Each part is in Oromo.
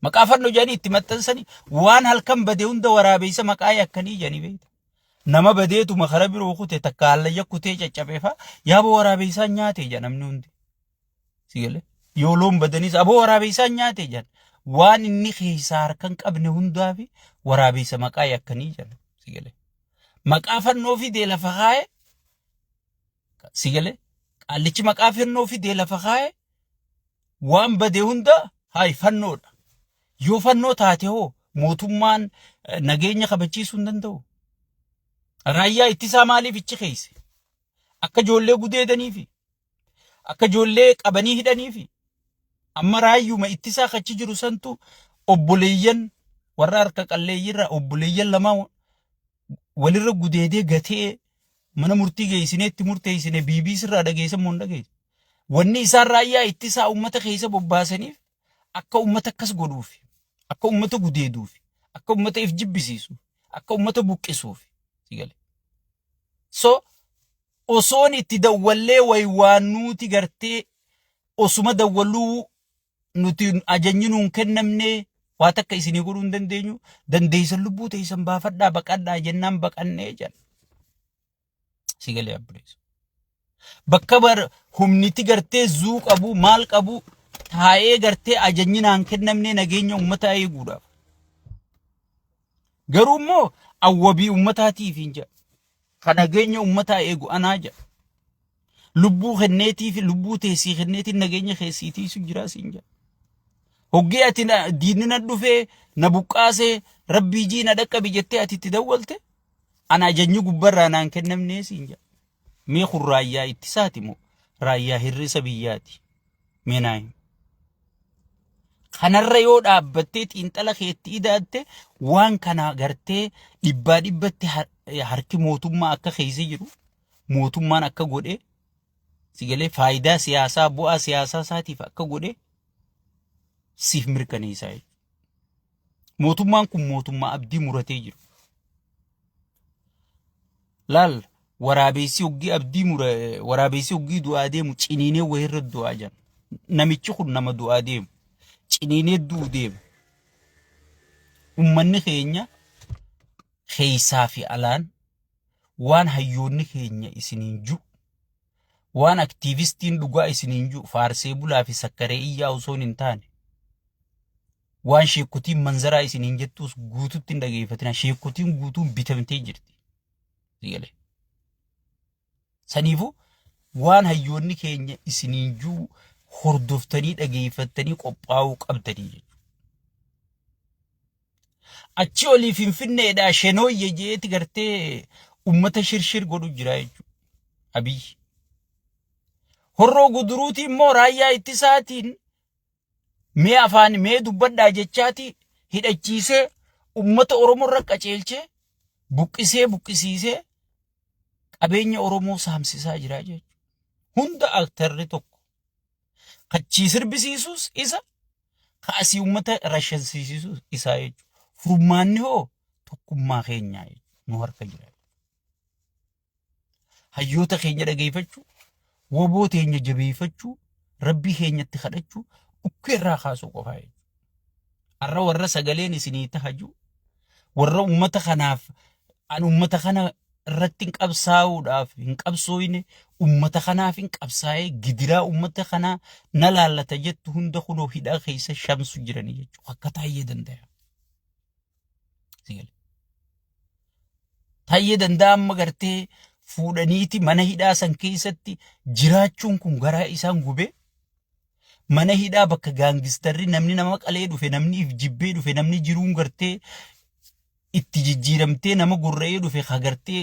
Maqaa fannoo jedhanii itti maxxansanii waan halkan bade hunda waraabeessa maqaa yakkanii jedhanii beekta. Nama badeetuma kara biroo kute takka hallayya kutee caccabeefaa yaaboo waraabeessaan nyaate jedha namni hundi. Si galee? Yoo loon badanis aboo waraabeessaan nyaate jedhan. Waan inni keessaa harka hin qabne hundaa fi waraabeessa maqaa yakkanii jedhan. Si galee? Maqaa fannoo fidee lafa kaa'e si galee? Qaallichi maqaa fannoo fidee lafa kaa'e waan bade hunda hayi fannoodha. Yoo fannoo taate hoo mootummaan nageenya kabachiisuu hin danda'u. Raayyaa ittisaa maaliif ichi keesse? Akka ijoollee gudeedaniifi akka ijoollee qabanii hidhaniifi amma raayyuma ittisaa kachi jiru santu obboleeyyan warra harka qalleeyyiirraa obboleeyyan lama walirra gudeedee gatee mana murtii geessinee itti murteessine BBC irraa dhageessan moo hin dhageesse? Wanni isaan raayyaa ittisaa uummata keessa bobbaasaniif akka uummata akkas godhuuf, akka uummata gudeeduuf, akka uummata if jibbisiisuuf, akka uummata buqqisuuf. Si gale. So osoon itti dawwallee waywaannuuti gartee osuma dawwalluu nuti ajajni nuun kennamne waa takka isinii godhuu hin dandeenyu dandeessan lubbuu teessan baafadhaa baqadhaa jennaan baqannee jedhan. Si galee abbuleessu. Bakka bar humniti gartee zuu qabu maal qabu taa'ee gartee ajajni naan kennamne nageenya uummataa eeguudhaaf. Garuu immoo awwabii uummataatiif hin jedha. Ka nageenya uummataa eegu anaa jedha. Lubbuu kenneetii fi lubbuu teessii kenneetiin nageenya keessii tiisu jira siin jedha. Hoggee ati diinni na dhufee na buqqaasee rabbii jii na dhaqqabi jettee ati itti dawwalte ana ajajni gubbarraa naan kennamnee siin jedha. Mee kun raayyaa ittisaati moo raayyaa hir'isa biyyaati? Mee naa himi. Kanarra yoo dhaabbattee xiinxala keetti ida'atte waan kana gartee dhibbaa dhibbatti harki mootummaa akka keessa jiru mootummaan akka godhe si galee faayidaa siyaasaa bu'aa siyaasaa isaatiif akka godhe siif mirkaneessaa jechuudha. Mootummaan kun mootummaa abdii muratee jiru. Laal waraabeessi hoggii abdii mura waraabeessi hoggii du'aa deemu ciniinee wayirra du'aa jira. Namichi kun nama du'aa deemu. Ciniinee du'u deema. Ummanni keenya keessaa fi alaan waan hayyoonni keenya isiniin ji'u waan aktiivistiin dhugaa isiniin ji'u faarsee bulaa fi sakkaree iyyaa osoo hin taane waan sheekkotiin manzaraa isiniin jettuus guututti hin dhageeffatina. Sheekkotiin guutuun bitamtee jirti. Sigalee. Saniifuu waan hayyoonni keenya isiniin jiru hordoftanii dhageeffattanii qophaa'uu qabdanii jechuudha. Achi olii Finfinneedhaa shenooyye jeeti gartee ummata shirshir godhu jira jechuudha. Abiyyi. Horroo guduruutii immoo raayyaa ittisaatiin mee afaan mee dubbadhaa jechaati hidhachiisee ummata Oromoo irra qaceelchee buqqisee buqqisiisee qabeenya Oromoo saamsisaa jira jechuudha. Hunda aktarri tokko kachii sirbisiisus isa ka asii ummata rashansiisus isaa jechuudha. Furmaanni hoo tokkummaa keenyaa jechuudha. Nu harka jira. Hayyoota keenya dhageeffachuu, woboo teenya jabeeffachuu, rabbii keenyatti kadhachuu, dhukkee irraa kaasuu qofaa jechuudha. Har'a warra sagaleen isinii tahaju, warra ummata kanaaf an ummata kana irratti hin qabsaa'uudhaaf hin qabsooyne ummata kanaaf hin qabsaa'ee gidiraa ummata kanaa na laallata jettu hunda kunoo hidhaa keessa shamsu jiranii jechuudha. Akka taayyee danda'a. Taayyee danda'a amma gartee fuudhaniiti mana hidhaa san keessatti jiraachuun kun garaa isaan gubee mana hidhaa bakka gaangistarri namni nama qalee dhufe namni if jibbee dhufe namni jiruun gartee itti jijjiiramtee nama gorra'ee dhufe ka gartee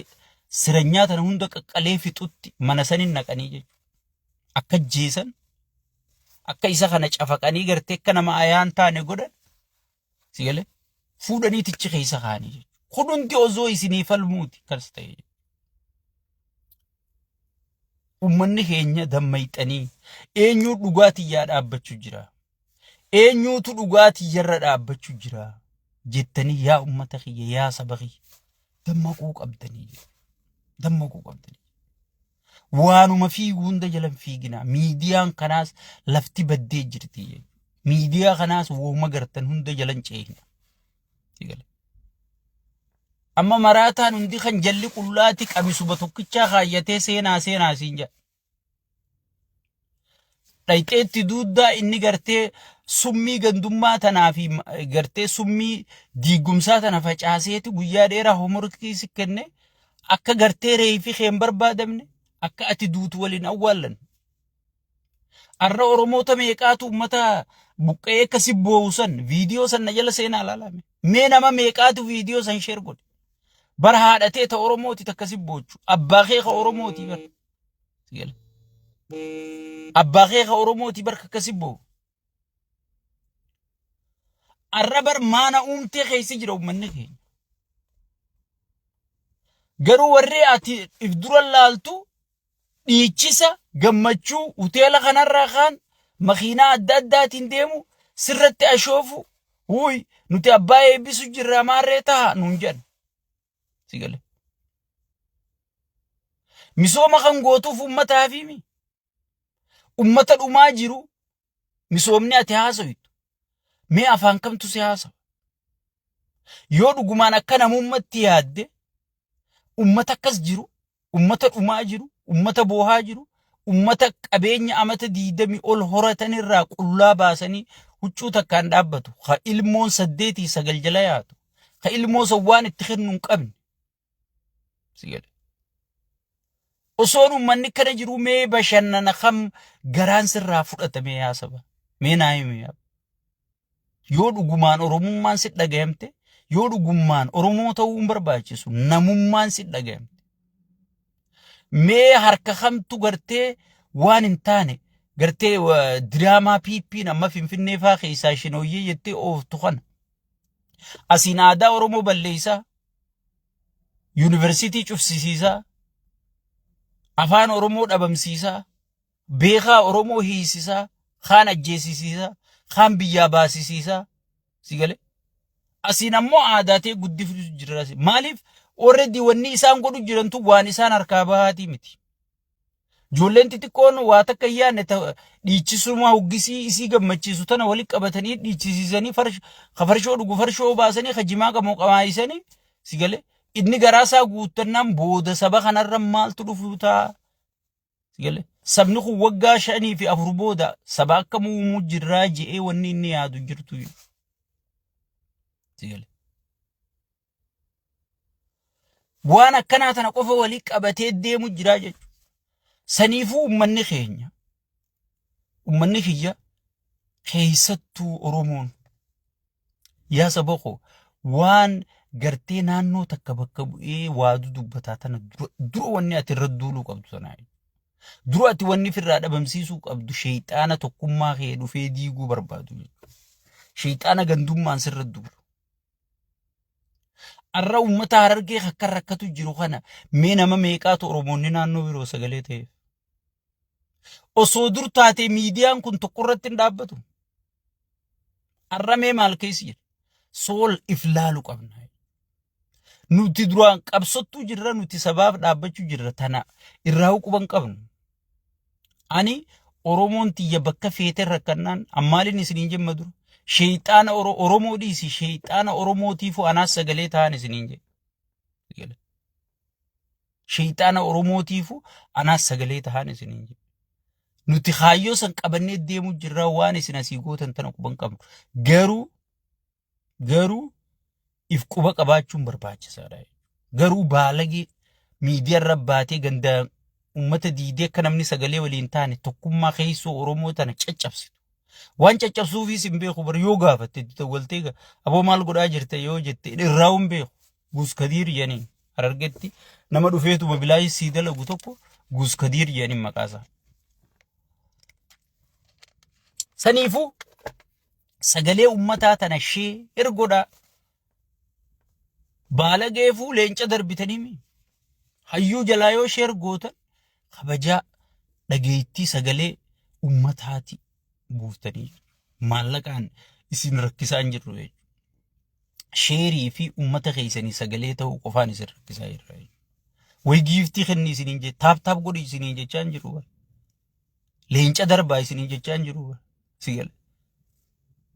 siranyaa tana hunda qaqqalee fixutti mana sanin naqanii jechuudha. Akka jeesan akka isa kana cafaqanii gartee akka nama ayaan taane godhan Si galee? Fuudhanii tichi keessa kaa'anii jechuudha. Kun hundi osoo isinii falmuuti kas ta'e. Uummanni keenya dammayxanii eenyuu dhugaa tiyyaa dhaabbachuu jira. Eenyuutu dhugaa tiyyarra dhaabbachuu jira jettanii yaa uummata kiyya yaa saba kiyya dammaquu qabdanii jechuudha. Dammaquu qabdanii. Waanuma fiigu hunda jala hin fiiginaa. Miidiyaan kanaas lafti baddee jirti jechuudha. Miidiyaa kanaas wooma gartan hunda jalan ceehna. Sigale. Amma maraataan hundi kan jalli qullaati qamisuma tokkichaa kaayyatee seenaa seenaa siin jedha. Dhayxeetti duuddaa inni gartee summii gandummaa tanaa fi gartee summii diigumsaa tana facaaseeti guyyaa dheeraa homorkii si kenne akka gartee reeyfi kee hin barbaadamne akka ati duutu waliin awwaallan. Arra Oromoota meeqaatu uummata buqqa'ee akka si boo'u san viidiyoo san na jala seenaa ilaalame. Mee nama meeqaatu viidiyoo san sheer godhe. Bara haadhatee ta Oromooti takka si boochu. Abbaa kee ka Oromooti bara. Abbaa kee ka Oromooti bar akka si boo'u. Arra bar maana uumtee keessa jira uummanni keenya. Garuu warri ati if dura laaltu dhiichisa gammachuu hoteela kanarraa kaan makiinaa adda addaatiin deemu sirratti ashoofu wuy nuti abbaa eebbisu jirra maarree taha nuun jedhan. Si gale. Misooma kan gootuuf uummataa fi ummata dhumaa jiru misoomni ati haasoytu mee afaan kamtu si haasawa? Yoo dhugumaan akka namummatti yaadde ummata akkas jiru, ummata dhumaa jiru, ummata boohaa jiru, ummata qabeenya amata diidamii ol horatan irraa qullaa baasanii huccuu takkaan dhaabbatu, ka ilmoon saddeetii sagal jala yaatu, ka ilmoo san waan itti kennu hin qabne. Si gale. Osoon uummanni kana jiru mee bashannana kam garaan sirraa fudhatame yaa saba. Mee naa himi yaa. Yoo dhugumaan Oromummaan si dhagayamte, yoo dhugummaan Oromoo ta'uu hin barbaachisu, namummaan si dhagayamte. Mee harka kamtu gartee waan hin taane gartee diraamaa PP'n amma Finfinnee faa keessaa shinooyyee jettee ooftu kana. Asiin aadaa Oromoo balleessaa, yuunivarsiitii cufsisiisaa, afaan Oromoo dhabamsiisaa, beekaa Oromoo hiisisaa, kaan ajjeesisiisaa, kaan biyyaa baasisiisaa. Si galee? Asiin ammoo aadaa ta'e guddiftu jira. Maaliif already wanni isaan godhu jirantu waan isaan harkaa bahaatii miti. Ijoolleen xixiqqoon waa takka hin yaadne dhiichisuma hoggisii isii gammachiisu tana walitti qabatanii dhiichisiisanii ka farshoo dhugu farshoo baasanii ka jimaa qamoo qamaayisanii si galee inni garaa isaa guuttannaan booda saba kanarra maaltu dhufu ta'a si galee sabni kun waggaa 5 fi 4 booda saba akkam uumuu jirraa je'ee wanni inni yaadu jirtu si galee. Waan akkanaa tana qofa walii qabatee deemu jira jechuudha. Saniifuu uummanni keenya uummanni kiyya keessattuu Oromoon yaa saba koo waan gartee naannoo takka bakka bu'ee waa dudubbataa tana dura wanni ati irra duuluu qabdu tanaa. Dura ati wanni firraa dhabamsiisuu qabdu sheexaana tokkummaa kee dhufee diiguu barbaadu jechuudha. Sheexaana gandummaan sirra duulu. Arra uummata Harargee akka rakkatu jiru kana mee nama meeqaatu Oromoonni naannoo biroo sagalee ta'eef. Osoo dur taatee miidiyaan kun tokko irratti hin dhaabbatu. Arra mee maal keessa jira? Sool if laalu qabna. Nuti duraan qabsottuu jirra nuti sabaaf dhaabbachuu jirra tana irraa quban qabnu. Ani Oromoon tiyya bakka feete rakkannaan ammaaliin isiniin jemma dura. Sheeyxaana Oromoo dhiisi sheeyxaana Oromootiifuu anaas sagalee ta'an isiniin jedhe. Sheeyxaana Oromootiifuu anaas sagalee ta'an isiniin jedhe. Nuti kaayyoo san qabannee deemuu jirra waan isin asii gootan tana quban qabnu. Garuu if quba qabaachuun barbaachisaadha. Garuu baalagee miidiyaa irra baatee ganda uummata diidee akka namni sagalee waliin taane tokkummaa keessoo Oromoo tana caccabsitu. Waan caccabsuufis hin beeku bar yoo gaafatte itti waltee aboo maal godhaa jirte yoo jette irraa hin beeku. Guuskadiir jedhaniin Harargetti nama dhufeetuma bilaayii sii dalagu tokko Guuskadiir jedhaniin maqaasaa. Saniifuu sagalee ummataa tana share godhaa. Baalageefuu leenca darbitanii mi? Hayyuu jalaa yoo share gootan kabajaa dhageettii sagalee ummataati buuftanii maallaqaan isin rakkisaa hin jirru jechuudha. Share fi ummata keessanii sagalee ta'uu qofaan isin rakkisaa jirra jechuudha. Wayi giiftii kenni isiniin jee tap tap godhi isiniin jechaa hin jiru. Leenca darbaa isiniin jechaa hin jiru. Si gala.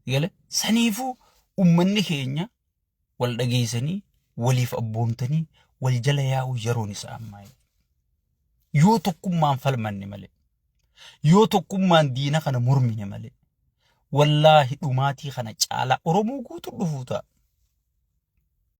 Gale saniifuu ummanni keenya wal dhageessanii, waliif abboomtanii, wal jala yaa'uu yeroon isaa ammaa. Yoo tokkummaan falmanne malee, yoo tokkummaan diina kana mormine malee, wallaahi dhumaatii kana caalaa Oromoo guutuu dhufuu ta'a.